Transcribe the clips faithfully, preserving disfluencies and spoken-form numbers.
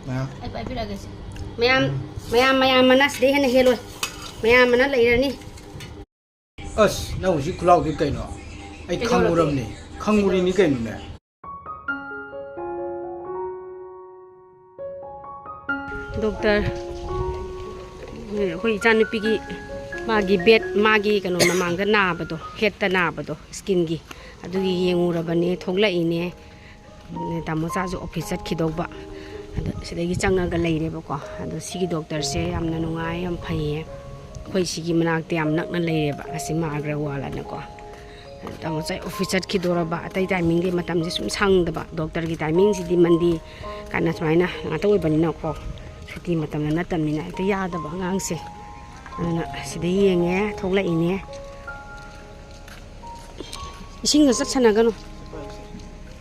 ꯃꯌꯥꯝ꯫ ꯑꯩ ꯄꯥꯏꯕꯤꯔꯛꯑꯒꯦ ꯁꯦ꯫ ꯃꯌꯥꯝ, ꯃꯌꯥꯝ, ꯃꯌꯥꯝ ꯑꯃꯅ ꯁꯤꯗꯩ ꯍꯦꯟꯅ ꯍꯦꯜꯂꯣꯏ꯫ ꯃꯌꯥꯝ ꯑꯃꯅ ꯂꯩꯔꯅꯤ꯫ ꯑꯁ, ꯅꯪ ꯍꯧꯖꯤꯛ ꯈꯨꯂꯥꯎꯗꯤ ꯀꯩꯅꯣ? ꯑꯩ ꯀꯩꯗꯧꯔꯒꯦ? ꯈꯪꯉꯨꯔꯝꯅꯤ꯫ ꯈꯪꯉꯨꯔꯤꯅꯤ ꯀꯩꯅꯣꯅꯦ꯫ ꯗꯣꯛꯇꯔ, ꯑꯩꯈꯣꯏ ꯏꯆꯥꯅꯨꯄꯤꯒꯤ ꯃꯥꯒꯤ ꯕꯦꯠ, ꯃꯥꯒꯤ ꯀꯩꯅꯣ ꯃꯃꯥꯡꯗ ꯅꯥꯕꯗꯣ, ꯍꯦꯠꯇ ꯅꯥꯕꯗꯣ, ꯁ꯭ꯀꯤꯟꯒꯤ, ꯑꯗꯨꯒꯤ ꯌꯦꯡꯉꯨꯔꯕꯅꯦ, ꯊꯣꯛꯂꯛꯏꯅꯦ꯫ ꯇꯥꯃꯣ ꯆꯥꯁꯨ ꯑꯣꯐꯤꯁ ꯆꯠꯈꯤꯗꯧꯕ꯫ ꯑꯗꯣ ꯁꯤꯗꯒꯤ ꯆꯪꯉꯒ ꯂꯩꯔꯦꯕꯀꯣ꯫ ꯑꯗꯣ ꯁꯤꯒꯤ ꯗꯣꯛꯇꯔꯁꯦ ꯌꯥꯝꯅ ꯅꯨꯡꯉꯥꯏ, ꯌꯥꯝ ꯐꯩꯌꯦ꯫ ꯑꯩꯈꯣꯏ ꯁꯤꯒꯤ ꯃꯅꯥꯛꯇ ꯌꯥꯝ ꯅꯛꯅ ꯂꯩꯔꯦꯕ, ꯑꯁꯤ ꯃꯥ ꯑꯒ꯭ꯔꯋꯥꯜ ꯑꯅꯀꯣ꯫ ꯇꯥꯃꯣ ꯆꯥꯏ ꯑꯣꯐꯤꯁ ꯆꯠꯈꯤꯗꯣꯔꯕ, ꯑꯇꯩ ꯇꯥꯏꯃꯤꯡꯗꯤ ꯃꯇꯝꯁꯦ ꯁꯨꯝ ꯁꯪꯗꯕ꯫ ꯗꯣꯛꯇꯔꯒꯤ ꯇꯥꯏꯃꯤꯡꯁꯤꯗꯤ ꯃꯟꯗꯦ ꯀꯥꯏꯅ ꯁꯨꯃꯥꯏꯅ ꯉꯥꯛꯇ ꯑꯣꯏꯕꯅꯤꯅꯀꯣ, ꯁꯨꯇꯤ ꯃꯇꯝꯗ ꯅꯠꯇꯕꯅꯤꯅ ꯍꯦꯛꯇ ꯌꯥꯗꯕ ꯑꯉꯥꯡꯁꯦ꯫ ꯑꯗꯨꯅ ꯁꯤꯗ ꯌꯦꯡꯉꯦ, ꯊꯣꯛꯂꯛꯏꯅꯦ꯫ ꯏꯁꯤꯡꯗ ꯆꯠꯁꯟꯅꯒꯅꯨ꯫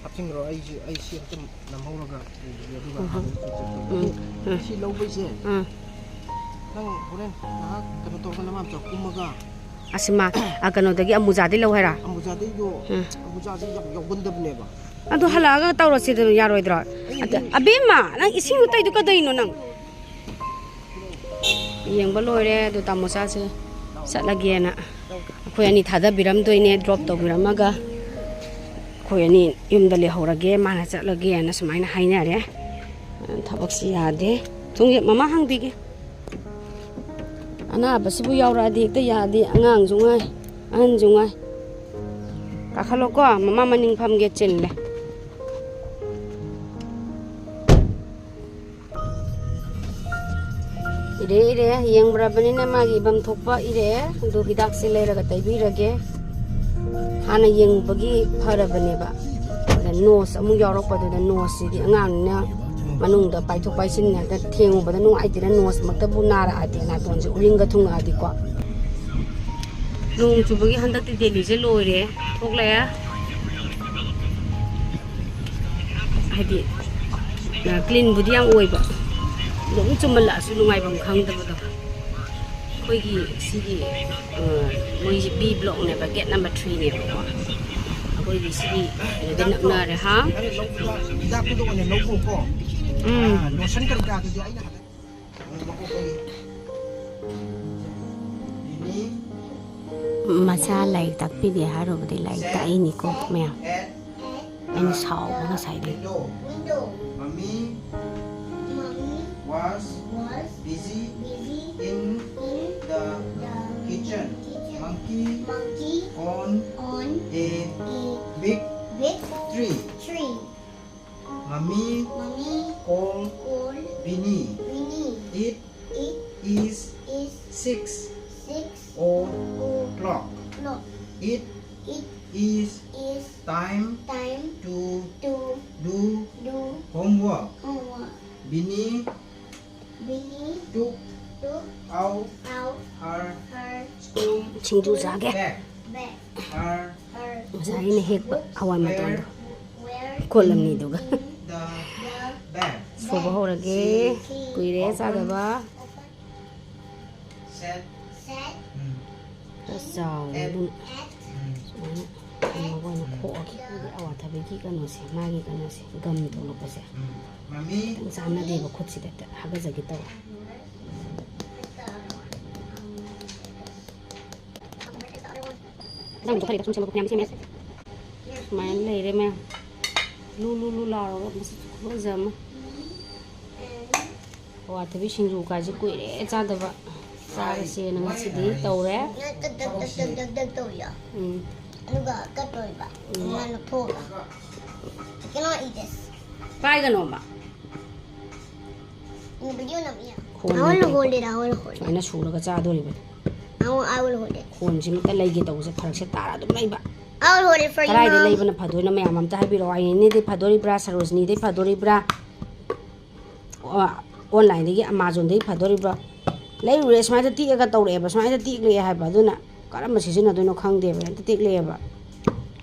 ꯍꯥꯞꯆꯤꯟꯈ꯭ꯔꯣ, ꯑꯩꯁꯨ, ꯑꯩ ꯁꯤ ꯑꯝꯇ ꯅꯝꯍꯧꯔꯒ ꯂꯩꯔꯒꯦ, ꯑꯗꯨꯒ ꯎꯝ꯫ ꯍꯥꯟꯅ ꯆꯠ-, ꯆꯠ-, ꯎꯝ, ꯎꯝ꯫ ꯁꯤ ꯂꯧꯕꯩꯁꯦ, ꯎꯝ꯫ ꯅꯪ ꯍꯣꯔꯦꯟ ꯉꯥꯏꯍꯥꯛ ꯀꯩꯅꯣ ꯇꯧꯔꯒ ꯂꯃꯥꯟ ꯆꯥꯎ ꯀꯨꯝꯃꯒ ꯑꯁꯤ ꯃꯥ, ꯑ, ꯀꯩꯅꯣꯗꯒꯤ ꯑꯃꯨꯖꯥꯗꯩ ꯂꯧ ꯍꯥꯏꯔ? ꯑꯃꯨꯖꯥꯗꯩꯗꯣ, ꯎꯝ꯫ ꯑꯃꯨꯖꯥꯁꯦ ꯌꯥꯝ ꯌꯥꯎꯒꯟꯗꯕꯅꯦꯕ꯫ ꯑꯗꯨ ꯍꯜꯂꯛꯑꯒ ꯇꯧꯔꯁꯤꯗꯅ, ꯌꯥꯔꯣꯏꯗ꯭ꯔꯣ? ꯑꯩ ꯑꯗ, ꯑꯕꯦꯝꯃ, ꯅꯪ ꯏꯁꯤꯡꯗꯣ ꯇꯩꯗꯣ ꯀꯩꯗꯧꯔꯤꯅꯣ ꯅꯪ? ꯌꯦꯡꯕ ꯂꯣꯏꯔꯦ꯫ ꯑꯗꯨ ꯇꯥꯃꯣ ꯆꯥꯁꯦ ꯆꯠꯂꯒꯦꯅ ꯑꯩꯈꯣꯏ ꯑꯅꯤ ꯊꯥꯗꯕꯤꯔꯝꯗꯣꯏꯅꯦ, ꯗ꯭ꯔꯣꯞ ꯇꯧꯕꯤꯔꯝꯃꯒ ꯑꯩꯈꯣꯏ ꯑꯅꯤ ꯌꯨꯝꯗ ꯂꯩꯍꯧꯔꯒꯦ, ꯃꯥꯅ ꯆꯠꯂꯒꯦꯅ ꯁꯨꯃꯥꯏꯅ ꯍꯥꯏꯅꯔꯦ꯫ ꯊꯕꯛꯁꯤ ꯌꯥꯗꯦ꯫ ꯊꯣꯡꯁꯦ ꯃꯃꯥ ꯍꯥꯡꯕꯤꯒꯦ꯫ ꯑꯅꯥꯕꯁꯤꯕꯨ ꯌꯥꯎꯔꯛꯑꯗꯤ ꯍꯦꯛꯇ ꯌꯥꯗꯦ꯫ ꯑꯉꯥꯡꯁꯨ ꯉꯥꯏ, ꯑꯍꯟꯁꯨ ꯉꯥꯏ꯫ ꯀꯥꯈꯠꯂꯣꯀꯣ, ꯃꯃꯥ ꯃꯅꯤꯡ ꯐꯝꯒꯦ, ꯆꯤꯜꯂꯦ꯫ ꯏꯔꯦ, ꯏꯔꯦ, ꯌꯦꯡꯕ꯭ꯔꯕꯅꯤꯅ ꯃꯥꯒꯤ ꯏꯐꯝ ꯊꯣꯛꯄ ꯏꯔꯦ꯫ ꯑꯗꯨ ꯍꯤꯗꯥꯛꯁꯦ ꯂꯩꯔꯒ ꯇꯩꯕꯤꯔꯒꯦ꯫ ꯍꯥꯟꯅ ꯌꯦꯡꯕꯒꯤ ꯐꯔꯕꯅꯦꯕ꯫ ꯑꯗ ꯅꯣꯁ ꯑꯃꯨꯛ ꯌꯥꯎꯔꯛꯄꯗꯨꯗ, ꯅꯣꯁꯁꯤꯗꯤ ꯑꯉꯥꯡꯅꯤꯅ ꯃꯅꯨꯡꯗ ꯄꯥꯏꯊꯣꯛ ꯄꯥꯏꯁꯤꯟ ꯍꯦꯛꯇ ꯊꯦꯡꯉꯨꯕꯗ ꯅꯨꯡꯉꯥꯏꯇꯦꯅ, ꯅꯣꯁꯃꯛꯇꯕꯨ ꯅꯥꯔꯛꯑꯗꯤ, ꯅꯥꯇꯣꯟꯁꯦ ꯎꯔꯤꯡꯒ ꯊꯨꯡꯉꯛꯑꯗꯤꯀꯣ꯫ ꯅꯣꯡ ꯆꯨꯕꯒꯤ ꯍꯟꯗꯛꯇꯤ ꯗꯦꯜꯂꯤꯁꯦ ꯂꯣꯏꯔꯦ, ꯊꯣꯛꯂꯛꯑꯦ꯫ ꯍꯥꯏꯗꯤ, ꯑ, ꯀ꯭ꯂꯤꯟꯕꯨꯗꯤ ꯌꯥꯝ ꯑꯣꯏꯕ, ꯑꯗꯨꯝ ꯆꯨꯝꯃꯜꯂꯛꯑꯁꯨ ꯅꯨꯡꯉꯥꯏꯐꯝ ꯈꯪꯗꯕꯗꯣ꯫ ꯑꯩꯈꯣꯏꯒꯤ ꯁꯤꯒꯤ, ꯑ, ꯃꯣꯏꯁꯤ ꯕꯤ ꯕ꯭ꯂꯣꯛꯅꯦꯕ, ꯒꯦꯠ ꯅꯝꯕꯔ ꯊ꯭ꯔꯤꯅꯦꯕꯀꯣ꯫ ꯑꯩꯈꯣꯏꯒꯤ ꯁꯤꯒꯤ ꯀꯩꯅꯣꯗ ꯅꯛꯅꯔꯦ, ꯍꯥ? ꯍꯤꯗꯥꯛꯇꯨꯗ ꯑꯣꯏꯅ ꯂꯧꯈꯣꯀꯣ꯫ ꯎꯝ꯫ ꯂꯣꯁꯟ ꯀꯔꯤ ꯀꯔꯥꯗꯨꯗꯤ ꯑꯩꯅ ꯍꯥꯟꯅ ꯃꯆꯥ ꯂꯥꯏꯔꯤꯛ ꯇꯥꯛꯄꯤꯗꯦ ꯍꯥꯏꯔꯨꯕꯗꯤ ꯂꯥꯏꯔꯤꯛ ꯇꯥꯛꯏꯅꯤꯀꯣ ꯃꯌꯥꯝ꯫ ꯑꯩꯅ ꯁꯥꯎꯕ ꯉꯁꯥꯏꯗꯩ꯫ Mommy was busy in the kitchen. Monkey on a big tree. Mommy call Beanie. It is six o'clock. It is time to do homework. Beanie took out her school ꯁꯤꯡꯖꯨ ꯆꯥꯒꯦ꯫ Bag. Her ꯉꯁꯥꯏ ꯑꯩꯅ ꯍꯦꯛꯄ ꯍꯋꯥꯏ ꯃꯇꯣꯟꯗꯣ꯫ Where ꯈꯣꯠꯂꯝꯅꯤꯗꯨꯒ꯫ The bag. ꯁꯨꯕ ꯍꯧꯔꯒꯦ꯫ ꯀꯨꯏꯔꯦ ꯆꯥꯗꯕ꯫ Set. ꯎꯝ꯫ ꯈꯔ ꯆꯥꯎꯔꯦ ꯑꯗꯨꯅ꯫ ꯎꯝ꯫ ꯁꯨꯃꯥꯏꯅ ꯊꯝꯃꯒ ꯑꯣꯏꯅ ꯈꯣꯛꯑꯒꯦ꯫ ꯑꯗꯨꯗꯤ ꯑꯋꯥꯊꯕꯤꯒꯤ ꯀꯩꯅꯣꯁꯦ, ꯃꯥꯒꯤ ꯀꯩꯅꯣꯁꯦ, ꯒꯝ ꯊꯣꯛꯂꯛꯄꯁꯦ꯫ ꯎꯝ꯫ ꯃꯃꯤ꯫ ꯈꯤꯇꯪ ꯆꯥꯟꯅꯗꯦꯕ ꯈꯨꯠꯁꯤꯗ ꯍꯦꯛꯇ ꯍꯥꯒꯠꯆꯒꯦ ꯇꯧꯋꯦ꯫ ꯅꯪꯗꯣ ꯈꯔ ꯁꯨꯝ ꯁꯦꯝꯃꯛꯑꯣ, ꯃꯌꯥꯝ ꯁꯦꯝꯃꯦ꯫ ꯁꯨꯃꯥꯏꯅ ꯂꯩꯔꯦ ꯃꯌꯥꯝ꯫ ꯂꯨ ꯂꯨ ꯂꯨ ꯂꯥꯎꯔꯒ ꯃꯁꯛ ꯈꯨꯐꯖ ꯑꯃ꯫ ꯑꯋꯥꯊꯕꯤ ꯁꯤꯡꯖꯨ ꯀꯥꯏꯁꯦ ꯀꯨꯏꯔꯦ ꯆꯥꯗꯕ꯫ ꯆꯥꯔꯁꯦꯅ ꯉꯁꯤꯗꯤ ꯇꯧꯔꯦ꯫ ꯅꯪ ꯇꯛ ꯇꯛ ꯇꯛ ꯇꯛ ꯇꯛ ꯇꯛ ꯇꯧꯔꯤꯔꯣ? ꯎꯝ꯫ ꯑꯗꯨꯒ ꯀꯠꯇꯣꯔꯤꯕ꯫ ꯎꯝ꯫ ꯃꯥꯅ ꯊꯣꯛꯑꯒ꯫ I cannot eat this. ꯄꯥꯏꯒꯅꯣꯕ꯫ ꯈꯣꯟ I wanna ꯅꯠꯇꯦ꯫ Hold it, I wanna hold it. ꯁꯨꯃꯥꯏꯅ ꯁꯨꯔꯒ ꯆꯥꯗꯣꯔꯤꯕꯅꯤ꯫ I will, I will hold it. ꯈꯣꯟꯁꯤꯃꯇ ꯂꯩꯒꯦ ꯇꯧꯕꯁꯦ ꯐꯔꯛꯁꯦ ꯇꯥꯔ ꯑꯗꯨꯝ ꯂꯩꯕ꯫ I will hold it for you, ꯀꯗꯥꯏꯗ Mom. ꯂꯩꯕꯅ ꯐꯗꯣꯏꯅꯣ ꯃꯌꯥꯝ ꯑꯝꯇ ꯍꯥꯏꯕꯤꯔꯛꯑꯣ꯫ ꯑꯥꯏꯅꯤꯗꯩ ꯐꯗꯣꯔꯤꯕ꯭ꯔꯥ, ꯁꯔꯣꯖꯅꯤꯗꯩ ꯐꯗꯣꯔꯤꯕ꯭ꯔꯥ, ꯑꯣ, online ꯗꯒꯤ Amazon ꯗꯒꯤ ꯐꯗꯣꯔꯤꯕ꯭ꯔꯥ? ꯂꯩꯔꯨꯔꯦ, ꯁꯨꯃꯥꯏꯅ ꯇꯦꯛꯑꯒ ꯇꯧꯔꯛꯑꯦꯕ, ꯁꯨꯃꯥꯏꯅ ꯇꯦꯛꯂꯛꯑꯦ ꯍꯥꯏꯕ꯫ ꯑꯗꯨꯅ ꯀꯔꯝꯕ ꯁꯤꯖꯤꯟꯅꯗꯣꯏꯅꯣ ꯈꯪꯗꯦꯕ, ꯍꯦꯛꯇ ꯇꯦꯛꯂꯛꯑꯦꯕ꯫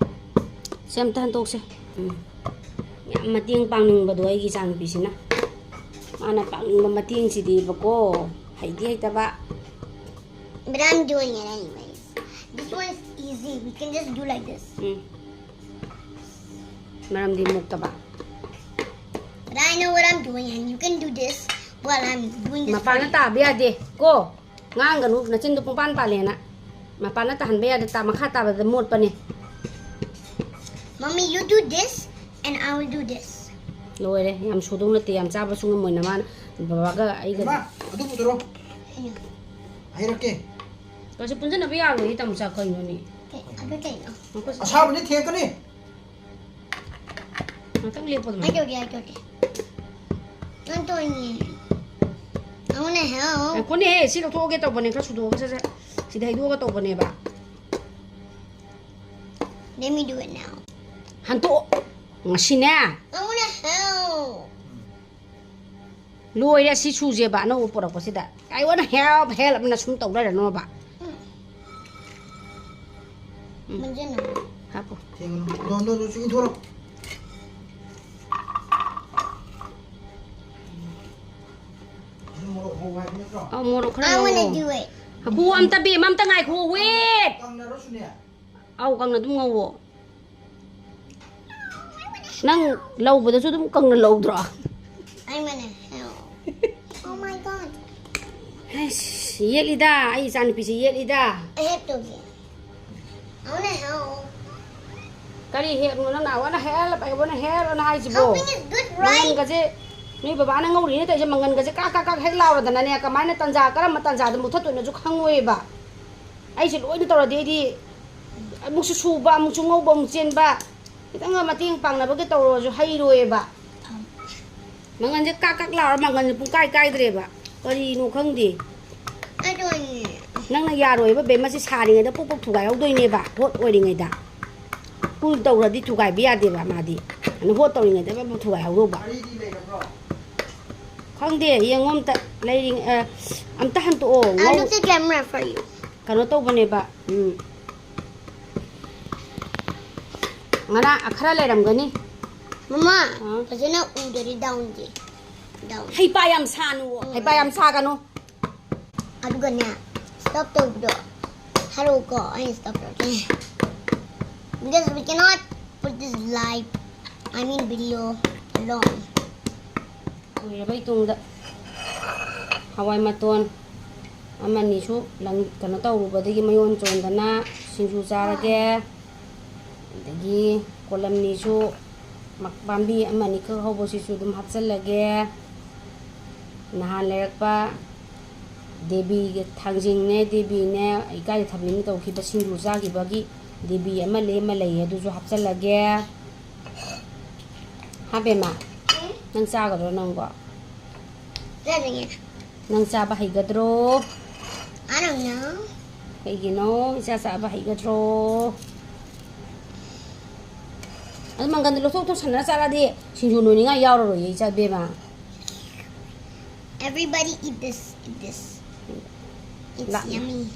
ꯁꯦ, ꯑꯝꯇ ꯍꯟꯇꯣꯛꯁꯦ꯫ ꯎꯝ꯫ ꯌꯥꯝ ꯃꯇꯦꯡ ꯄꯥꯡꯅꯤꯡꯕꯗꯣ ꯑꯩꯒꯤ ꯏꯆꯥꯅꯨꯄꯤꯁꯤꯅ꯫ ꯃꯥꯅ ꯄꯥꯡꯅꯤꯡꯕ ꯃꯇꯦꯡꯁꯤꯗꯤꯕꯀꯣ, ꯍꯩꯗꯤ ꯍꯩꯇꯕ꯫ But I'm doing it anyways. This one is easy. We can just do like this. ꯎꯝ꯫ ꯃꯔꯝꯗꯤ ꯃꯣꯛꯇꯕ꯫ I know what I'm doing, and you can do this while I'm doing this. For ꯃꯄꯥꯅ you. ꯇꯥꯕ ꯌꯥꯗꯦ ꯀꯣ꯫ ꯉꯥꯡꯒꯅꯨ, ꯅꯆꯤꯟꯗꯣ ꯄꯨꯡꯄꯥꯟ ꯄꯥꯜꯂꯦꯅ꯫ ꯃꯄꯥꯅ ꯇꯥꯍꯟꯕ ꯌꯥꯗꯦ, ꯇꯥ ꯃꯈꯥ ꯇꯥꯕꯗ ꯃꯣꯠꯄꯅꯦ꯫ Mommy, you do this, and I will do this. ꯂꯣꯏꯔꯦ, ꯌꯥꯝ ꯁꯨꯗꯧ ꯅꯠꯇꯦ, ꯌꯥꯝ ꯆꯥꯕꯁꯨ ꯉꯝꯃꯣꯏ ꯅꯃꯥꯅ꯫ ꯕꯕꯥꯒ ꯑꯩꯒ ꯏꯃꯥ, ꯑꯗꯨ ꯄꯨꯊꯣꯔꯛꯑꯣ꯫ ꯍꯥꯏꯔꯛꯀꯦ꯫ ꯀꯩꯁꯨ ꯄꯨꯟꯁꯤꯟꯅꯕ ꯌꯥꯔꯣꯏ, ꯇꯥꯃꯣꯆꯥ, ꯀꯩꯅꯣꯅꯦ꯫ Okay, ꯑꯗꯨ ꯀꯩꯅꯣ? ꯉꯥꯏꯈꯣ, ꯑꯁꯥꯕꯅꯤ ꯊꯦꯡꯀꯅꯤ꯫ ꯉꯥꯛꯇꯪ ꯂꯦꯞꯄꯣ ꯑꯩ ꯑꯗꯨꯃꯥꯏꯅ꯫ ꯇꯧꯒꯦ, ꯑꯩ ꯇꯧꯒꯦ꯫ ꯅꯪ ꯇꯧꯔꯤꯅꯦ꯫ I wanna help. ꯉꯥꯏꯈꯣꯅꯦꯍꯦ, ꯁꯤ ꯂꯧꯊꯣꯛꯑꯒꯦ ꯇꯧꯕꯅꯦ, ꯈꯔ ꯁꯨꯗꯣꯛꯑꯒ ꯁꯠ ꯁꯠ ꯁꯤꯗ ꯍꯩꯗꯣꯛꯑꯒ ꯇꯧꯕꯅꯦꯕ꯫ Let me do it now. ꯍꯟꯇꯣꯛ꯫ ꯉꯁꯤꯅꯦ꯫ I wanna help. ꯂꯣꯏꯔꯦ, ꯁꯤ ꯁꯨꯁꯦꯕ ꯑꯅꯧꯕ ꯄꯨꯔꯛꯄꯁꯤꯗ꯫ I wanna help, help ꯑꯅ ꯁꯨꯝ ꯇꯧ ꯂꯩꯔꯅꯣꯕ꯫ ꯎꯝ꯫ ꯃꯟꯖꯟꯅ꯫ ꯍꯥꯞꯄꯣ꯫ ꯊꯦꯡꯉꯅꯨ꯫ ꯑꯗꯣ, ꯑꯗꯣ, ꯑꯗꯣ, ꯆꯨ ꯏꯟꯊꯣꯔꯛꯑꯣ꯫ ꯑꯗꯨ ꯃꯣꯔꯣꯛ ꯍꯧ ꯍꯥꯏꯕ ꯅꯠꯇ꯭ꯔꯣ? ꯑꯧ, ꯃꯣꯔꯣꯛ ꯈꯔ I wanna ꯉꯧꯋꯣ꯫ do it. ꯉꯥꯏꯈꯣ, ꯑꯝꯇ ꯕꯦꯝ, ꯑꯝꯇ ꯉꯥꯏꯈꯣ, wait꯫ ꯀꯪꯅꯔꯁꯨꯅꯦ꯫ ꯑꯧ, ꯀꯪꯅ ꯑꯗꯨꯝ ꯉꯧꯋꯣ꯫ ꯅꯪ ꯂꯧꯕꯗꯁꯨ ꯑꯗꯨꯝ ꯀꯪꯅ ꯂꯧꯗ꯭ꯔꯣ? I wanna help. Oh my God. ꯑꯩꯁ, ꯌꯦꯠꯂꯤꯗ, ꯑꯩ ꯏꯆꯥꯅꯨꯄꯤꯁꯦ ꯌꯦꯠꯂꯤꯗ꯫ I have to get. I wanna help. ꯀꯔꯤ helpꯅꯣ ꯅꯪꯅ? I wanna help, I wanna help ꯑꯅ ꯍꯥꯏꯁꯤꯕꯣ? Helping is good, right? ꯃꯪꯒꯟꯒꯁꯦ, ꯅꯣꯏ ꯕꯕꯥꯅ ꯉꯧꯔꯤꯅꯦ ꯇꯧꯔꯤꯁꯦ, ꯃꯪꯒꯟꯒꯁꯦ ꯀꯥꯛ ꯀꯥꯛ ꯀꯥꯛ ꯍꯦꯛ ꯂꯥꯎꯔꯗꯅꯅꯦ, ꯀꯃꯥꯏꯅ ꯇꯟꯖꯥ, ꯀꯔꯝꯕ ꯇꯟꯖꯥꯗ ꯃꯨꯊꯠꯇꯣꯏꯅꯣꯁꯨ ꯈꯪꯉꯣꯏꯕ꯫ ꯑꯩꯁꯦ ꯂꯣꯏꯅ ꯇꯧꯔꯗꯤ ꯑꯩꯗꯤ ꯑꯃꯨꯛꯁꯨ ꯁꯨꯕ, ꯑꯃꯨꯛꯁꯨ ꯉꯧꯕ, ꯑꯃꯨꯛ ꯆꯦꯟꯕ, ꯈꯤꯇꯪꯒ ꯃꯇꯦꯡ ꯄꯥꯡꯅꯕꯒꯤ ꯇꯧꯔꯁꯨ ꯍꯩꯔꯣꯏꯕ꯫ ꯃꯪꯒꯟꯁꯦ ꯀꯥꯛ ꯀꯥꯛ ꯂꯥꯎꯔ ꯃꯪꯒꯟꯁꯦ ꯄꯨꯡꯀꯥꯏ ꯀꯥꯏꯗ꯭ꯔꯦꯕ꯫ ꯀꯔꯤꯅꯣ ꯈꯪꯗꯦ꯫ I don't. ꯅꯪꯅ ꯌꯥꯔꯣꯏꯕ ꯕꯦꯝꯃ, ꯁꯤ ꯁꯥꯔꯤꯉꯩꯗ ꯄꯣꯛ ꯄꯣꯛ ꯊꯨꯒꯥꯏꯍꯧꯗꯣꯏꯅꯦꯕ, hot ꯑꯣꯏꯔꯤꯉꯩꯗ꯫ Cool ꯇꯧꯔꯗꯤ ꯊꯨꯒꯥꯏꯕ ꯌꯥꯗꯦꯕ ꯃꯥꯗꯤ꯫ ꯑꯗꯨ hot ꯇꯧꯔꯤꯉꯩꯗ ꯄꯣꯛ ꯄꯣꯛ ꯊꯨꯒꯥꯏꯍꯧꯗꯧꯕ꯫ ꯋꯥꯔꯤꯗꯤ ꯂꯩꯔꯕ꯭ꯔꯣ? ꯈꯪꯗꯦ, ꯌꯦꯡꯉꯣ ꯑꯝꯇ꯫ ꯂꯩꯔꯤ-, ꯑ, ꯑꯝꯇ ꯍꯟꯇꯣꯛꯑꯣ꯫ I ꯉꯧ-, look at camera for you. ꯀꯩꯅꯣ ꯇꯧꯕꯅꯦꯕ꯫ ꯎꯝ꯫ ꯉꯔꯥꯡ, ꯑ, ꯈꯔ ꯂꯩꯔꯝꯒꯅꯤ꯫ ꯃꯃꯥ, ꯑꯥ꯫ ꯐꯖꯅ ꯎꯗꯔꯤ downꯁꯦ꯫ Down. ꯍꯩꯄꯥ ꯌꯥꯝ ꯁꯥꯅꯨ, ꯍꯩꯄꯥ ꯌꯥꯝ ꯁꯥꯒꯅꯨ꯫ ꯑꯗꯨꯒꯅꯦ, stop ꯇꯧꯕꯗꯣ ꯍꯥꯏꯔꯛꯎꯀꯣ, ꯑꯩꯅ stop ꯇꯧꯔꯛꯀꯦ꯫ Because we cannot put this live, I mean video alone. ꯂꯣꯏꯔꯕ ꯇꯨꯡꯗ ꯍꯋꯥꯏ ꯃꯇꯣꯟ ꯑꯃꯅꯤꯁꯨ ꯂꯪ-, ꯀꯩꯅꯣ ꯇꯧꯔꯨꯕꯗꯒꯤ ꯃꯌꯣꯟ ꯆꯣꯟꯗꯅ ꯁꯤꯡꯖꯨ ꯆꯥꯔꯒꯦ꯫ ꯑꯗꯒꯤ ꯀꯣꯂꯝꯅꯤꯁꯨ ꯃ-, ꯄꯥꯝꯕꯤ ꯑꯃꯅꯤꯈꯛ ꯍꯧꯕꯁꯤꯁꯨ ꯑꯗꯨꯝ ꯍꯥꯞꯆꯤꯜꯂꯒꯦ꯫ ꯅꯍꯥꯟ ꯂꯩꯔꯛꯄ ꯗꯦꯕꯤꯒ ꯊꯥꯡꯖꯤꯡꯅꯦ, ꯗꯦꯕꯤꯅꯦ, ꯏꯀꯥꯏ ꯊꯕꯤꯅ ꯇꯧꯈꯤꯕ ꯁꯤꯡꯖꯨ ꯆꯥꯈꯤꯕꯒꯤ ꯗꯦꯕꯤ ꯑꯃ ꯂꯦꯝꯃ ꯂꯩꯌꯦ, ꯑꯗꯨꯁꯨ ꯍꯥꯞꯆꯤꯜꯂꯒꯦ꯫ ꯍꯥ ꯕꯦꯝꯃ? ꯅꯪ ꯆꯥꯒꯗ꯭ꯔꯣ ꯅꯪꯕꯣ? ꯆꯥꯅꯤꯡꯉꯦ꯫ ꯅꯪ ꯆꯥꯕ ꯍꯩꯒꯗ꯭ꯔꯣ? I don't know. ꯀꯩꯒꯤꯅꯣ? ꯏꯆꯥ ꯆꯥꯕ ꯍꯩꯒꯗ꯭ꯔꯣ? ꯑꯗꯨ ꯃꯪꯒꯟꯗꯣ ꯂꯧꯊꯣꯛ ꯊꯣꯛꯁꯟꯅꯔ ꯆꯥꯔꯗꯤ ꯁꯤꯡꯖꯨ ꯅꯣꯏꯅꯤꯡꯉꯥꯏ ꯌꯥꯎꯔꯔꯣꯏꯌꯦ ꯏꯆꯥ ꯕꯦꯝꯃ꯫ Everybody eat this, eat this. It's lakh-, yummy.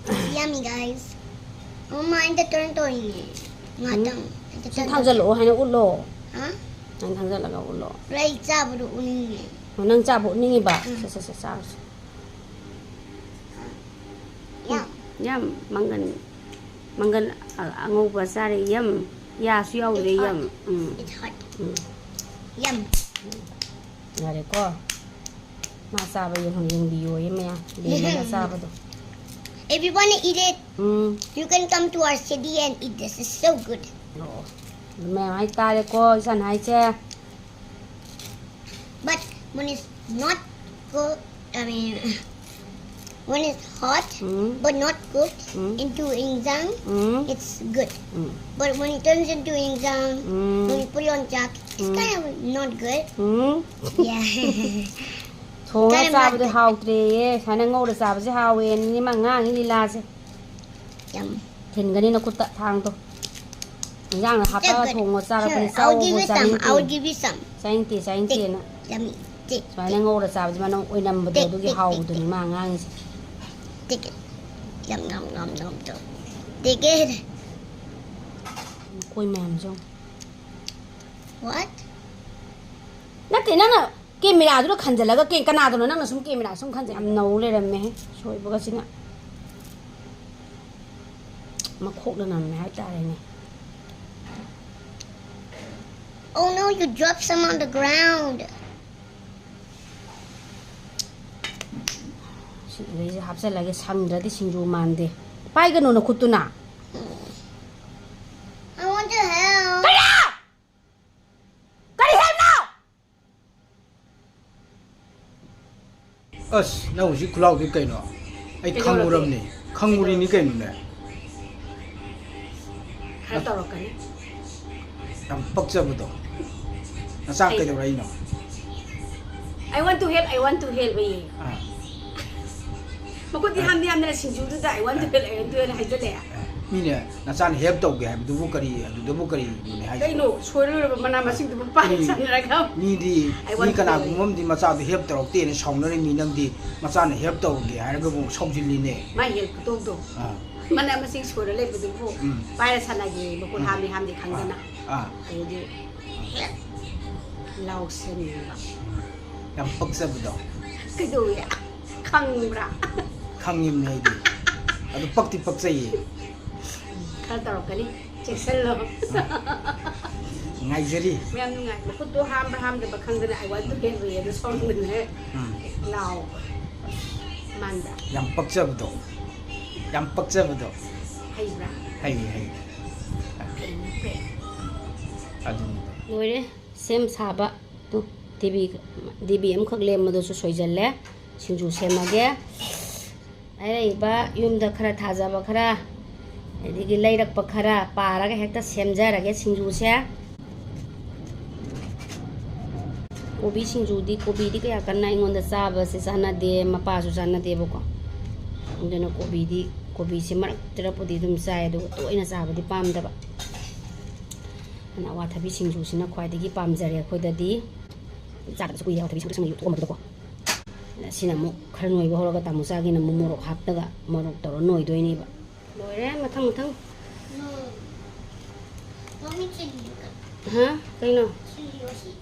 It's yummy, guys. ꯃꯃꯥ, ꯑꯩ ꯇꯔꯟ ꯇꯧꯔꯤꯅꯦ꯫ ꯉꯥꯛꯇꯪ꯫ ꯎꯝ꯫ ꯑꯩ ꯁꯨꯝ ꯇꯔꯟ ꯊꯥꯡꯖꯜꯂꯛꯑꯣ ꯍꯥꯏꯅ ꯎꯠꯂꯣ꯫ ꯍꯥ? ꯅꯪ ꯊꯥꯡꯖꯜꯂꯒ ꯎꯠꯂꯣ꯫ ꯑꯩ ꯆꯥꯕꯗꯣ ꯎꯠꯅꯤꯡꯉꯦ꯫ ꯑꯣ, ꯅꯪ ꯆꯥꯕ ꯎꯠꯅꯤꯡꯉꯤꯕ? ꯎꯝ꯫ ꯁꯦ, ꯁꯦ, ꯁꯦ, ꯆꯥꯔꯨꯁꯦ꯫ ꯌꯥꯝ꯫ ꯌꯥꯝ, ꯃꯪꯒꯟ, ꯃꯪꯒꯟ ꯑ-, ꯑꯉꯧꯕ ꯆꯥꯔꯦ, ꯌꯥꯝ꯫ ꯌꯥꯁꯨ ꯌꯥꯎꯗ꯭ꯔꯦ, it's hot. ꯌꯥꯝ꯫ ꯎꯝ꯫ It's hot. ꯎꯝ꯫ ꯌꯥꯝ꯫ ꯌꯥꯔꯦꯀꯣ꯫ ꯃꯥ ꯆꯥꯕ ꯌꯦꯡꯍꯟ-, ꯌꯦꯡꯕꯤꯌꯣꯌꯦ ꯃꯌꯥꯝ꯫ ꯌꯦꯡꯉꯒ ꯆꯥꯕꯗꯣ꯫ If you wanna eat it, um. You can come to our city and eat this. It's so good. ꯑꯣ꯫ ꯑꯗꯨ ꯃꯌꯥꯝ ꯍꯥꯏꯇꯥꯔꯦꯀꯣ, ꯏꯆꯥꯅ ꯍꯥꯏꯁꯦ꯫ But when it's not cooked, I mean, when it's hot, um. But not cooked, um. Into ꯏꯟꯖꯥꯡ, ꯎꯝ꯫ It's good. Um. But when it turns into ꯏꯟꯖꯥꯡ, ꯎꯝ꯫ When you put it on ꯆꯥꯛ, it's um. Kind of not good. Um. Yeah. ꯊꯣꯡꯉꯒ kind of not ꯆꯥꯕꯗꯤ good. ꯍꯥꯎꯇ꯭ꯔꯦꯌꯦ꯫ ꯁꯨꯃꯥꯏꯅ ꯉꯧꯔ ꯆꯥꯕꯁꯦ ꯍꯥꯎꯋꯦꯅꯅꯦ ꯃꯥ ꯉꯥꯡꯉꯤ ꯂꯤꯂꯥꯁꯦ꯫ ꯌꯥꯝ꯫ ꯊꯤꯟꯒꯅꯤ ꯅꯈꯨꯠꯇ ꯊꯥꯡꯗꯣ꯫ ꯏꯟꯖꯥꯡꯅ ꯍꯥꯞꯄꯒ ꯆꯠꯀꯅꯤ꯫ ꯊꯣꯡꯉꯣ ꯆꯥꯔꯛꯄꯅꯤ꯫ Here, I'll give ꯆꯥꯎꯋꯣ, you some. ꯆꯥꯅꯤꯡꯗꯦ꯫ I'll give you some. ꯆꯥꯅꯤꯡꯗꯦ, ꯆꯥꯅꯤꯡꯗꯦꯅ꯫ Take, yummy. Take, ꯁꯨꯃꯥꯏꯅ take. ꯉꯧꯔ ꯆꯥꯕꯁꯦ ꯃꯥꯅ ꯑꯣꯏꯅꯝꯕꯗꯣ, take, ꯑꯗꯨꯒꯤ take, take, ꯍꯥꯎꯕꯗꯨꯅꯤ take. ꯃꯥ ꯉꯥꯡꯉꯤꯁꯦ꯫ Take it. Yum, yum, yum, yum, yum. Take it. ꯃꯈꯣꯏ ꯃꯌꯥꯝꯁꯦ ꯌꯦꯡꯉꯣ꯫ What? ꯅꯠꯇꯦ, ꯅꯪꯅ ꯀꯦꯃꯦꯔꯥꯗꯨꯗ ꯈꯟꯖꯜꯂꯒ ꯀꯦ-, ꯀꯅꯥꯗꯅꯣ ꯅꯪꯅ ꯁꯨꯝ ꯀꯦꯃꯦꯔꯥ ꯁꯨꯝ ꯈꯟꯖ-, ꯌꯥꯝ ꯅꯧ ꯂꯩꯔꯝꯃꯦꯍꯦ, ꯁꯣꯏꯕꯒꯁꯤꯅ꯫ ꯃꯈꯣꯛꯅ ꯅꯝꯃꯦ ꯍꯥꯏꯇꯥꯔꯦꯅꯦ꯫ Oh no, you dropped some on the ground. ꯁꯤ ꯑꯗꯩꯁꯦ ꯍꯥꯞꯆꯜꯂꯒꯦ, ꯁꯪꯗ꯭ꯔꯗꯤ ꯁꯤꯡꯖꯨ ꯃꯥꯟꯗꯦ꯫ ꯄꯥꯏꯒꯅꯨ ꯅꯈꯨꯠꯇꯨꯅ꯫ I want to help. ꯀꯔꯤ? ꯀꯔꯤ ꯍꯥꯏꯕꯅꯣ? ꯑꯁ, ꯅꯪ ꯍꯧꯖꯤꯛ ꯈꯨꯂꯥꯎꯗꯤ ꯀꯩꯅꯣ? ꯑꯩ ꯀꯩꯗꯧꯔꯒꯦ? ꯈꯪꯉꯨꯔꯕꯅꯤ꯫ ꯈꯪꯉꯨꯔꯤꯅꯤ ꯀꯩꯅꯣꯅꯦ? ꯈꯔ ꯇꯧꯔꯛꯀꯅꯤ꯫ ꯌꯥꯝ ꯄꯛꯆꯕꯗꯣ꯫ ꯅꯆꯥ ꯑꯩ ꯀꯩꯗꯧꯔꯛꯏꯅꯣ? I want to help, I want to help ꯑꯌꯦ꯫ ꯑꯥ꯫ ꯃꯈꯨꯠꯇꯤ ꯑꯥ꯫ ꯍꯥꯝꯗꯤ ꯍꯥꯝꯗꯅ ꯁꯤꯡꯖꯨꯗꯨꯗ I want to help, I want to help ꯍꯥꯏꯖꯜꯂꯛꯑꯦ꯫ ꯑꯥ꯫ ꯃꯤꯅ ꯅꯆꯥꯅ help ꯇꯧꯒꯦ ꯍꯥꯏꯕꯗꯨꯕꯨ ꯀꯔꯤ, ꯑꯗꯨꯗꯕꯨ ꯀꯔꯤꯅꯣꯅꯦ ꯍꯥꯏꯁꯤꯕꯣ? ꯀꯩꯅꯣ, ꯁꯣꯏꯔ ꯂꯣꯏꯔꯕ ꯃꯅꯥ ꯃꯁꯤꯡꯗꯨꯕꯨ ꯄꯥꯏ ꯃꯤ, ꯁꯥꯟꯅꯔꯒ? ꯃꯤꯗꯤ, I want me to help ꯀꯅꯥꯒꯨꯝꯕ ꯑꯃꯗꯤ ꯃꯆꯥꯗꯣ help ꯇꯧꯔꯛꯇꯦꯅ ꯁꯥꯎꯅꯔꯤꯃꯤ, ꯅꯪꯗꯤ ꯃꯆꯥꯅ help ꯇꯧꯔꯒꯦ ꯍꯥꯏꯔꯒꯕꯨ ꯁꯥꯎꯖꯤꯜꯂꯤꯅꯦ꯫ ꯃꯥꯏ help ꯈꯨꯇꯧꯗꯣ꯫ ꯑꯥ꯫ ꯃꯅꯥ ꯃꯁꯤꯡ ꯁꯣꯏꯔ ꯂꯩꯕꯗꯨꯕꯨ ꯎꯝ꯫ ꯄꯥꯏꯔ ꯁꯥꯟꯅꯒꯦ, ꯃꯈꯨꯠ ꯎꯝ꯫ ꯍꯥꯝꯃꯤ ꯍꯥꯝꯗꯦ ꯈꯪꯗꯅ꯫ ꯑꯥ꯫ ꯑꯥ꯫ ꯑꯗꯩꯗꯤ ꯍꯦꯛ ꯂꯥꯎꯁꯟꯕ꯫ ꯌꯥꯝ ꯄꯛꯆꯕꯗꯣ꯫ ꯀꯩꯗꯧꯋꯦ? ꯈꯪꯕ꯭ꯔꯥ? ꯈꯪꯉꯤꯕꯅꯦ ꯑꯩꯗꯤ꯫ ꯑꯗꯨ ꯄꯛꯇꯤ ꯄꯛꯆꯩꯌꯦ꯫ ꯈꯔ ꯇꯧꯔꯛꯀꯅꯤ꯫ ꯆꯦꯛꯁꯤꯜꯂꯣ꯫ ꯉꯥꯏꯖꯔꯤ꯫ ꯃꯌꯥꯝ ꯅꯨꯡꯉꯥꯏ꯫ ꯃꯈꯨꯠꯇꯣ ꯍꯥꯝꯕ꯭ꯔꯥ ꯍꯥꯝꯗꯕ꯭ꯔꯥ ꯈꯪꯗꯅ I want to help ꯑꯗꯨ ꯁꯥꯎꯅꯤꯡꯗꯅ ꯎꯝ꯫ ꯂꯥꯎꯕ꯫ ꯃꯥꯟꯕ꯭ꯔꯥ? ꯌꯥꯝ ꯄꯛꯆꯕꯗꯣ꯫ ꯌꯥꯝ ꯄꯛꯆꯕꯗꯣ꯫ ꯍꯩꯕ꯭ꯔꯥ? ꯍꯩ, ꯍꯩ꯫ ꯐꯩꯅꯦ, ꯐꯩ꯫ ꯑꯗꯨꯅꯤꯗ꯫ ꯂꯣꯏꯔꯦ ꯁꯦꯝ ꯁꯥꯕ꯫ ꯇꯨ, ꯗꯦꯕꯤ, ꯗꯦꯕꯤ ꯑꯃꯈꯛ ꯂꯦꯝꯕꯗꯨꯁꯨ ꯁꯣꯏꯖꯜꯂꯦ꯫ ꯁꯤꯡꯖꯨ ꯁꯦꯝꯃꯒꯦ꯫ ꯑꯔꯩꯕ ꯌꯨꯝꯗ ꯈꯔ ꯊꯥꯖꯕ ꯈꯔ, ꯑꯗꯒꯤ ꯂꯩꯔꯛꯄ ꯈꯔ ꯄꯥꯔꯒ ꯍꯦꯛꯇ ꯁꯦꯝꯖꯔꯒꯦ ꯁꯤꯡꯖꯨꯁꯦ꯫ ꯀꯣꯕꯤ ꯁꯤꯡꯖꯨꯗꯤ, ꯀꯣꯕꯤꯗꯤ ꯀꯌꯥ ꯀꯟꯅ ꯑꯩꯉꯣꯟꯗ ꯆꯥꯕꯁꯦ ꯆꯥꯟꯅꯗꯦ, ꯃꯄꯥꯁꯨ ꯆꯥꯟꯅꯗꯦꯕꯀꯣ꯫ ꯑꯗꯨꯅ ꯀꯣꯕꯤꯗꯤ, ꯀꯣꯕꯤꯁꯦ ꯃꯔꯛ ꯇꯔꯛꯄꯨꯗꯤ ꯑꯗꯨꯝ ꯆꯥꯏ, ꯑꯗꯨꯒ ꯇꯣꯏꯅ ꯆꯥꯕꯗꯤ ꯄꯥꯝꯗꯕ꯫ ꯑꯗꯨꯅ ꯑꯋꯥꯊꯕꯤ ꯁꯤꯡꯖꯨꯁꯤꯅ ꯈ꯭ꯋꯥꯏꯗꯒꯤ ꯄꯥꯝꯖꯔꯦ ꯑꯩꯈꯣꯏꯗꯗꯤ꯫ ꯆꯥꯗꯕꯁꯨ ꯀꯨꯏꯔꯦ ꯑꯋꯥꯊꯕꯤ ꯁꯤꯡꯖꯨ ꯁꯪꯅ ꯌꯣꯠꯊꯣꯛꯑꯝꯕꯗꯨꯗꯀꯣ꯫ ꯑꯗ ꯁꯤꯅ ꯑꯃꯨꯛ ꯈꯔ ꯅꯣꯏꯕ ꯍꯧꯔꯒ ꯇꯥꯃꯣ ꯆꯥꯒꯤꯅ ꯑꯃꯨꯛ ꯃꯣꯔꯣꯛ ꯍꯥꯞꯄꯒ ꯃꯣꯔꯣꯛ ꯇꯧꯔ ꯅꯣꯏꯗꯣꯏꯅꯦꯕ꯫ ꯂꯣꯏꯔꯦ, ꯃꯊꯪ ꯃꯊꯪ꯫ No. Mommy, can you cut? ꯍꯥ? ꯀꯩꯅꯣ? Can you see?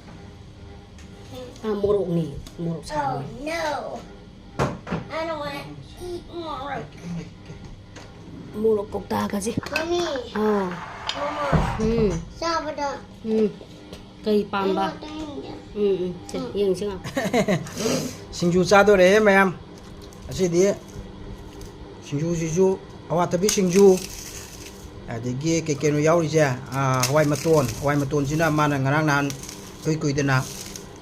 ꯑꯥ, ꯃꯣꯔꯣꯛꯅꯦ꯫ ꯃꯣꯔꯣꯛ ꯁꯥꯕꯅꯦ꯫ Oh, no. I don't want to eat more. ꯃꯣꯔꯣꯛ ꯀꯧꯇꯥꯒꯁꯦ꯫ Mommy. ꯑꯥ꯫ Mama. ꯎꯝ꯫ ꯆꯥꯕꯗ꯫ ꯎꯝ꯫ ꯀꯩ ꯄꯥꯝꯕ? ꯎꯝ, ꯎꯝ, ꯁꯦ, ꯌꯦꯡꯁꯤ ꯉꯥ꯫ ꯁꯤꯡꯖꯨ ꯆꯥꯗꯣꯔꯦ ꯃꯌꯥꯝ꯫ ꯉꯁꯤꯗꯤ ꯁꯤꯡꯖꯨꯁꯤꯁꯨ ꯑꯋꯥꯊꯕꯤ ꯁꯤꯡꯖꯨ, ꯑꯗꯒꯤ ꯀꯩ ꯀꯩꯅꯣ ꯌꯥꯎꯔꯤꯁꯦ, ꯑꯥ, ꯍꯋꯥꯏ ꯃꯇꯣꯟ꯫ ꯍꯋꯥꯏ ꯃꯇꯣꯟꯁꯤꯅ ꯃꯥꯅ ꯉꯔꯥꯡ ꯅꯍꯥꯟ ꯏꯀꯨꯏ ꯀꯨꯏꯗꯅ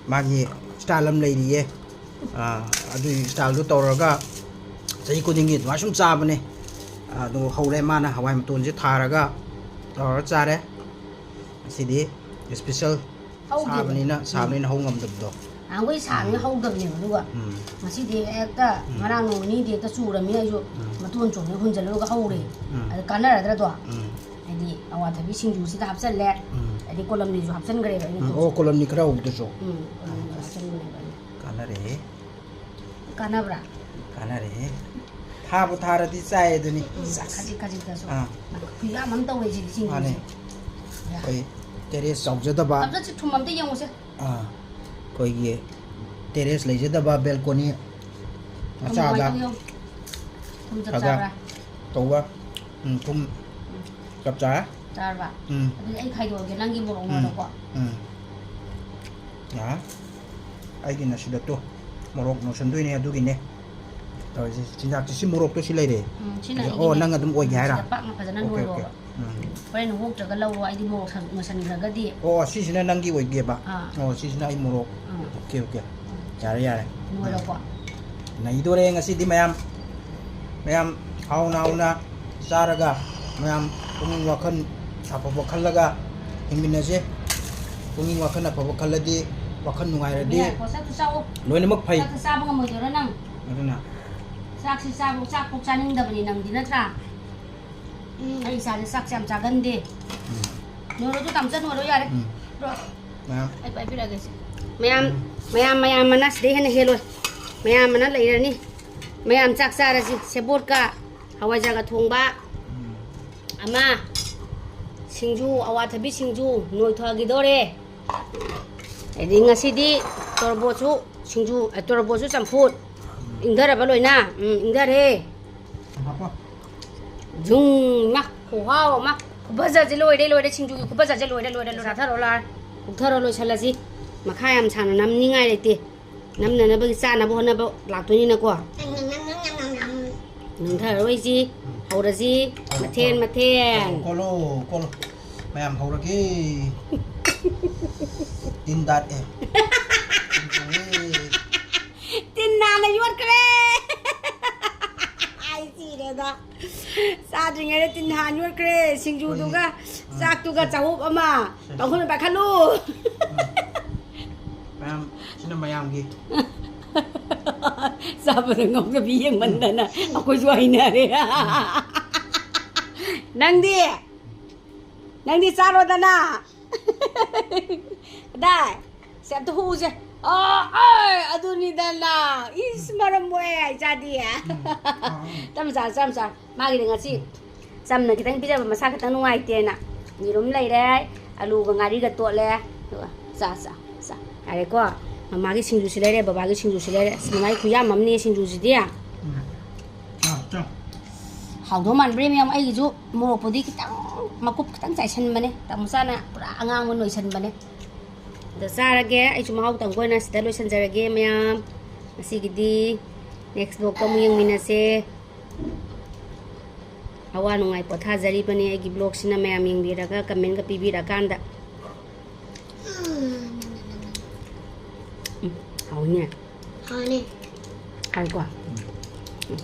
ꯃꯥꯒꯤ style ꯑꯃ ꯂꯩꯔꯤꯌꯦ꯫ ꯑꯥ, ꯑꯗꯨꯒꯤ styleꯗꯨ ꯇꯧꯔꯒ ꯆꯍꯤ ꯈꯨꯗꯤꯡꯒꯤ ꯑꯗꯨꯃꯥꯏꯅ ꯁꯨꯝ ꯆꯥꯕꯅꯦ꯫ ꯑꯗꯣ ꯍꯧꯔꯦ ꯃꯥꯅ ꯍꯋꯥꯏ ꯃꯇꯣꯟꯁꯦ ꯊꯥꯔꯒ ꯇꯧꯔꯒ ꯆꯥꯔꯦ꯫ ꯉꯁꯤꯗꯤ special ꯍꯧꯗꯦꯕ꯫ ꯁꯥꯕꯅꯤꯅ, ꯁꯥꯕꯅꯤꯅ ꯍꯧ ꯉꯝꯗꯕꯗꯣ꯫ ꯅꯍꯥꯟꯈꯣꯏ ꯁꯥꯡꯅ ꯎꯝ꯫ ꯍꯧꯗꯕꯅꯦꯕ, ꯑꯗꯨꯒ ꯎꯝ꯫ ꯉꯁꯤꯗꯤ ꯍꯦꯛꯇ ꯎꯝ꯫ ꯉꯔꯥꯡ ꯅꯣꯡ ꯅꯤꯅꯤꯗꯤ ꯍꯦꯛꯇ ꯆꯨꯔꯝꯃꯤ, ꯑꯩꯁꯨ ꯎꯝ꯫ ꯃꯇꯣꯟ ꯆꯣꯡꯉ ꯍꯨꯟꯖꯜꯂꯨꯔꯒ ꯍꯧꯔꯦ꯫ ꯎꯝ꯫ ꯑꯗꯨ ꯀꯥꯟꯅꯔꯗ꯭ꯔꯗꯣ? ꯎꯝ꯫ ꯍꯥꯏꯗꯤ ꯑꯋꯥꯊꯕꯤ ꯁꯤꯡꯖꯨꯁꯤꯗ ꯍꯥꯞꯆꯜꯂꯦ, ꯎꯝ꯫ ꯑꯗꯩ ꯀꯣꯂꯝꯅꯤꯁꯨ ꯍꯥꯞꯆꯟꯈ꯭ꯔꯦꯕ ꯑꯩꯅ ꯎꯝ꯫ ꯇꯧꯕꯁꯦ꯫ ꯑꯣ, ꯀꯣꯂꯝꯅꯤ ꯈꯔ ꯍꯧꯕꯗꯨꯁꯨ꯫ ꯎꯝ, ꯀꯣꯂꯝꯅꯤꯁꯨ ꯍꯥꯞꯆꯟꯈ꯭ꯔꯦꯕ ꯑꯩꯅ꯫ ꯀꯥꯟꯅꯔꯦꯍꯦ꯫ ꯀꯥꯟꯅꯕ꯭ꯔꯥ? ꯀꯥꯟꯅꯔꯦꯍꯦ꯫ ꯊꯥꯕꯨ ꯊꯥꯔꯗꯤ ꯆꯥꯏ ꯑꯗꯨꯅꯤ꯫ ꯎꯝ, ꯆꯥꯁ꯫ ꯈꯖꯤꯛ ꯈꯖꯤꯛꯇꯁꯨ꯫ ꯑꯥ꯫ ꯈꯨꯌꯥꯝ ꯑꯃ ꯇꯧꯋꯦ ꯁꯤꯗꯤ ꯁꯤꯡꯖꯨꯁꯦ꯫ ꯃꯥꯅꯦ꯫ ꯌꯥ꯫ ꯑꯩꯈꯣꯏ terrace ꯆꯥꯎꯖꯗꯕ꯫ ꯑꯝꯇ ꯁꯤ ꯊꯨꯝ ꯑꯝꯇ ꯌꯦꯡꯉꯨꯁꯦ꯫ ꯑꯥ꯫ ꯑꯩꯈꯣꯏꯒꯤ terrace ꯂꯩꯖꯗꯕ balcony ꯊꯨꯝ ꯃꯆꯥꯗ ꯀꯃꯥꯏꯅ ꯇꯧꯒꯦ? ꯊꯨꯝ ꯆꯞ ꯈꯔ ꯆꯥꯕ꯭ꯔꯥ? ꯇꯧꯕ꯫ ꯎꯝ, ꯊꯨꯝ ꯎꯝ꯫ ꯆꯞ ꯆꯥꯔꯦ꯫ ꯆꯥꯔꯕ? ꯎꯝ꯫ ꯑꯗꯨꯗꯤ ꯑꯩ ꯈꯥꯏꯗꯣꯛꯑꯒꯦ, ꯅꯪꯒꯤ ꯃꯣꯔꯣꯛ ꯎꯝ꯫ ꯃꯣꯔꯣꯛꯀꯣ꯫ ꯎꯝ꯫ ꯌꯥꯔꯦ꯫ ꯑꯩꯒꯤꯅ ꯁꯤꯗ ꯇꯨ꯫ ꯃꯣꯔꯣꯛ ꯅꯣꯏꯁꯟꯗꯣꯏꯅꯦ ꯑꯗꯨꯒꯤꯅꯦ꯫ ꯇꯧꯔꯤꯁꯦ, ꯆꯤꯟꯖꯥꯛꯁꯦ ꯁꯤ ꯃꯣꯔꯣꯛꯇꯣ ꯁꯤ ꯂꯩꯔꯦ꯫ ꯎꯝ, ꯁꯤꯅ ꯑꯣ, ꯑꯩꯒꯤꯅꯦ꯫ ꯅꯪ ꯑꯗꯨꯝ ꯑꯣꯏꯒꯦ ꯎꯝ, ꯍꯥꯏꯔ? ꯁꯤꯗ ꯄꯥꯛꯅ ꯐꯖꯅ ꯑꯣꯀꯦ, ꯑꯣꯀꯦ꯫ ꯅꯣꯏꯔꯣꯕ꯫ ꯎꯝ꯫ ꯍꯣꯔꯦꯟ ꯑꯃꯨꯛ ꯅꯠꯇ꯭ꯔꯒ ꯂꯧꯔꯣ, ꯑꯩꯗꯤ ꯃꯣꯔꯣꯛ ꯁꯪ-, ꯅꯣꯏꯁꯟꯈ꯭ꯔꯒꯗꯤ꯫ ꯑꯣ, ꯁꯤꯁꯤꯅ ꯅꯪꯒꯤ ꯑꯣꯏꯒꯦꯕ? ꯑꯥ꯫ ꯑꯣ, ꯁꯤꯁꯤꯅ ꯑꯩ ꯃꯣꯔꯣꯛ꯫ ꯑꯥ꯫ Okay, okay. ꯌꯥꯔꯦ, ꯌꯥꯔꯦ꯫ ꯅꯣꯏꯔꯣꯀꯣ꯫ ꯅꯩꯗꯣꯔꯦ ꯉꯁꯤꯗꯤ ꯃꯌꯥꯝ꯫ ꯃꯌꯥꯝ ꯍꯥꯎꯅ ꯍꯥꯎꯅ ꯆꯥꯔꯒ, ꯃꯌꯥꯝ ꯄꯨꯛꯅꯤꯡ ꯋꯥꯈꯜ ꯑꯐꯕ ꯈꯜꯂꯒ ꯍꯤꯡꯃꯤꯟꯅꯁꯦ꯫ ꯄꯨꯛꯅꯤꯡ ꯋꯥꯈꯜ ꯑꯐꯕ ꯈꯜꯂꯗꯤ, ꯋꯥꯈꯜ ꯅꯨꯡꯉꯥꯏꯔꯗꯤ ꯉꯥꯏꯈꯣ, ꯆꯥꯛꯇꯨ ꯆꯥꯎꯑꯣ꯫ ꯂꯣꯏꯅꯃꯛ ꯐꯩ꯫ ꯆꯥꯛꯇꯨ ꯆꯥꯕ ꯉꯝꯃꯣꯏꯗꯣꯏꯔꯣ ꯅꯪ? ꯑꯗꯨꯅ ꯆꯥꯛꯁꯤ ꯆꯥꯕ, ꯆꯥꯛꯐꯥꯎ ꯆꯥꯅꯤꯡꯗꯕꯅꯤ ꯅꯪꯗꯤ, ꯅꯠꯇ꯭ꯔꯥ? ꯎꯝ꯫ ꯑꯩ ꯏꯆꯥꯁꯦ ꯆꯥꯛꯁꯦ ꯌꯥꯝ ꯆꯥꯒꯟꯗꯦ꯫ ꯎꯝ꯫ ꯅꯣꯏꯔꯣ, ꯑꯗꯨ ꯇꯥꯝꯆꯥ ꯅꯣꯏꯔꯣ, ꯌꯥꯔꯦ꯫ ꯎꯝ꯫ ꯔꯣ꯫ ꯃꯌꯥꯝ꯫ ꯑꯩ ꯄꯥꯏꯕꯤꯔꯛꯑꯒꯦ ꯁꯦ꯫ ꯃꯌꯥꯝ, ꯎꯝ꯫ ꯃꯌꯥꯝ, ꯃꯌꯥꯝ ꯃꯅꯥ ꯁꯤꯗꯩ ꯍꯦꯟꯅ ꯍꯦꯜꯂꯣꯏ꯫ ꯃꯌꯥꯝ ꯃꯅꯥ ꯂꯩꯔꯅꯤ꯫ ꯃꯌꯥꯝ ꯆꯥꯛ ꯆꯥꯔꯁꯤ꯫ ꯁꯦꯕꯣꯠꯀ ꯍꯋꯥꯏꯖꯥꯔꯒ ꯊꯣꯡꯕ ꯎꯝ꯫ ꯑꯃ, ꯁꯤꯡꯖꯨ, ꯑꯋꯥꯊꯕꯤ ꯁꯤꯡꯖꯨ ꯅꯣꯏꯊꯈꯤꯗꯣꯔꯦ꯫ ꯑꯗꯩ ꯉꯁꯤꯗꯤ ꯇꯣꯔꯕꯣꯠꯁꯨ ꯁꯤꯡꯖꯨ, ꯑ, ꯇꯣꯔꯕꯣꯠꯁꯨ ꯆꯝꯐꯨꯠ꯫ ꯎꯝ꯫ ꯏꯪꯊꯔꯕ ꯂꯣꯏꯅ? ꯎꯝ, ꯏꯪꯊꯔꯦ꯫ ꯍꯥꯞꯄꯣ꯫ ꯖꯨꯡ! ꯃꯥ, ꯈꯨꯍꯥꯎ ꯑꯃ! ꯈꯨꯐꯖꯁꯦ ꯂꯣꯏꯔꯦ, ꯂꯣꯏꯔꯦ, ꯁꯤꯡꯖꯨꯒꯤ ꯈꯨꯐꯖꯁꯦ ꯂꯣꯏꯔꯦ, ꯂꯣꯏꯔꯦ, ꯂꯣꯏꯔꯦ꯫ ꯆꯥꯊꯔꯣ, ꯂꯥꯛꯑꯦ꯫ ꯀꯣꯛꯊꯔꯣ, ꯂꯣꯏꯁꯤꯜꯂꯁꯤ꯫ ꯃꯈꯥ ꯌꯥꯝ ꯁꯥꯡꯅ ꯅꯝꯅꯤꯡꯉꯥꯏ ꯂꯩꯇꯦ꯫ ꯅꯝꯅꯅꯕꯒꯤ ꯆꯥꯅꯕ ꯍꯣꯠꯅꯕ ꯂꯥꯛꯇꯣꯏꯅꯤꯅꯀꯣ꯫ ꯅꯝꯊꯔꯔꯣꯏꯁꯤ꯫ ꯍꯧꯔꯁꯤ꯫ ꯃꯊꯦꯜ, ꯃꯊꯦꯜ꯫ ꯀꯣꯜꯂꯣ, ꯀꯣꯜꯂꯣ꯫ ꯃꯌꯥꯝ ꯍꯧꯔꯒꯦ꯫ ꯇꯤꯟ ꯗꯥꯠ ꯑꯦ꯫ ꯇꯤꯟ ꯆꯣꯡꯉꯦ꯫ ꯇꯤꯟ ꯍꯥꯟꯅ ꯌꯣꯠꯈ꯭ꯔꯦ꯫ ꯑꯩ ꯁꯤꯔꯦꯗ꯫ ꯆꯥꯗ꯭ꯔꯤꯉꯩꯗ ꯇꯤꯟ ꯍꯥꯟ ꯌꯣꯠꯈ꯭ꯔꯦ꯫ ꯁꯤꯡꯖꯨꯗꯨꯒ ꯑꯩꯈꯣꯏꯒꯤ, ꯑꯥ, ꯆꯥꯛꯇꯨꯒ ꯆꯍꯣꯞ ꯑꯃ꯫ ꯁꯦ꯫ ꯇꯥꯡꯈꯨꯜ ꯄꯥꯏꯈꯠꯂꯨ꯫ ꯎꯝ꯫ ꯃꯌꯥꯝ, ꯁꯤꯅ ꯃꯌꯥꯝꯒꯤ꯫ ꯆꯥꯕꯗ ꯉꯥꯎꯖꯕꯤ ꯌꯦꯡꯃꯟꯗꯅ ꯑꯩꯈꯣꯏꯁꯨ ꯍꯩꯅꯔꯦ꯫ ꯅꯪꯗꯤ? ꯅꯪꯗꯤ ꯆꯥꯔꯣꯗꯅ꯫ ꯀꯗꯥꯏ? ꯁꯦ, ꯑꯝꯇ ꯍꯨꯁꯦ꯫ ꯑꯣ, ꯑꯩ, ꯑꯗꯨꯅꯤꯗꯅ꯫ ꯏꯁ, ꯃꯔꯝ ꯃꯣꯛꯑꯦ, ꯏꯆꯥꯗꯤ꯫ ꯎꯝ, ꯑꯥ, ꯎꯝ꯫ ꯇꯞꯅ ꯆꯥꯔꯣ, ꯇꯞꯅ ꯆꯥꯔꯣ꯫ ꯃꯥꯒꯤꯗꯤ ꯉꯁꯤ ꯆꯝꯅ ꯈꯤꯇꯪ ꯄꯤꯖꯕ ꯃꯁꯥ ꯈꯤꯇꯪ ꯅꯨꯡꯉꯥꯏꯇꯦꯅ꯫ ꯌꯦꯔꯨꯝ ꯂꯩꯔꯦ, ꯑꯂꯨꯒ ꯉꯥꯔꯤꯒ ꯇꯣꯠꯂꯦ꯫ ꯑꯗꯨꯒ ꯆꯥ, ꯆꯥ, ꯆꯥ꯫ ꯌꯥꯔꯦꯀꯣ? ꯃꯃꯥꯒꯤ ꯁꯤꯡꯖꯨꯁꯤ ꯂꯩꯔꯦ, ꯕꯕꯥꯒꯤ ꯁꯤꯡꯖꯨꯁꯤ ꯂꯩꯔꯦ꯫ ꯑꯁ, ꯃꯃꯥꯒꯤ ꯈꯨꯌꯥꯝ ꯑꯃꯅꯦ ꯁꯤꯡꯖꯨꯁꯤꯗꯤ꯫ ꯎꯝ꯫ ꯑꯥ, ꯆꯥꯎ꯫ ꯍꯥꯎꯗꯧ ꯃꯥꯟꯕ꯭ꯔꯥ ꯌꯦꯡꯉꯨ? ꯑꯩꯒꯤꯁꯨ ꯃꯣꯔꯣꯛꯄꯨꯗꯤ ꯈꯤꯇꯪ, ꯃꯀꯨꯞ ꯈꯤꯇꯪ ꯆꯥꯏꯁꯟꯕꯅꯦ꯫ ꯇꯥꯃꯣꯆꯥꯅ ꯄꯨꯔꯥ ꯑꯉꯥꯡꯕ ꯅꯣꯏꯁꯟꯕꯅꯦ꯫ ꯑꯗꯣ ꯆꯥꯔꯒꯦ꯫ ꯑꯩꯁꯨ ꯃꯍꯥꯎ ꯇꯪꯕ ꯑꯣꯏꯅ ꯁꯤꯗ ꯂꯣꯏꯁꯟꯖꯔꯒꯦ ꯃꯌꯥꯝ꯫ ꯉꯁꯤꯒꯤꯗꯤ next vlogꯇ ꯑꯃꯨꯛ ꯌꯦꯡꯃꯤꯟꯅꯁꯦ꯫ ꯑꯋꯥ ꯅꯨꯡꯉꯥꯏ ꯄꯣꯊꯥꯖꯔꯤꯕꯅꯤ ꯑꯩꯒꯤ vlogꯁꯤꯅ꯫ ꯃꯌꯥꯝ ꯌꯦꯡꯕꯤꯔꯒ commentꯒ ꯄꯤꯕꯤꯔꯀꯥꯟꯗ꯫ ꯎꯝ, ꯍꯥꯎꯅꯦ꯫ ꯍꯥꯎꯅꯦ꯫ ꯍꯥꯎꯀꯣ? ꯎꯝ꯫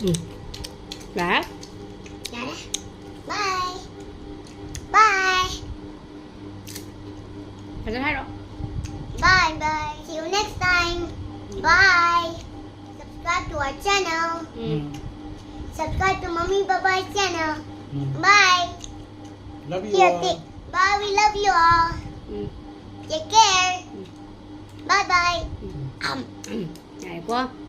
ꯎꯝ꯫ ꯌꯥꯔꯦ? ꯌꯥꯔꯦ꯫ Bye꯫ Bye꯫ ꯐꯖꯅ ꯍꯥꯏꯔꯣ꯫ Bye bye. See you next time. Bye. Subscribe to our channel. Um. Subscribe to Mommy Baba's channel. Um. Bye. Love you all. Bye. We love you all. Um. Take care. Um. Bye bye. ꯎꯝ꯫ ꯎꯝ꯫ ꯌꯥꯔꯦꯀꯣ?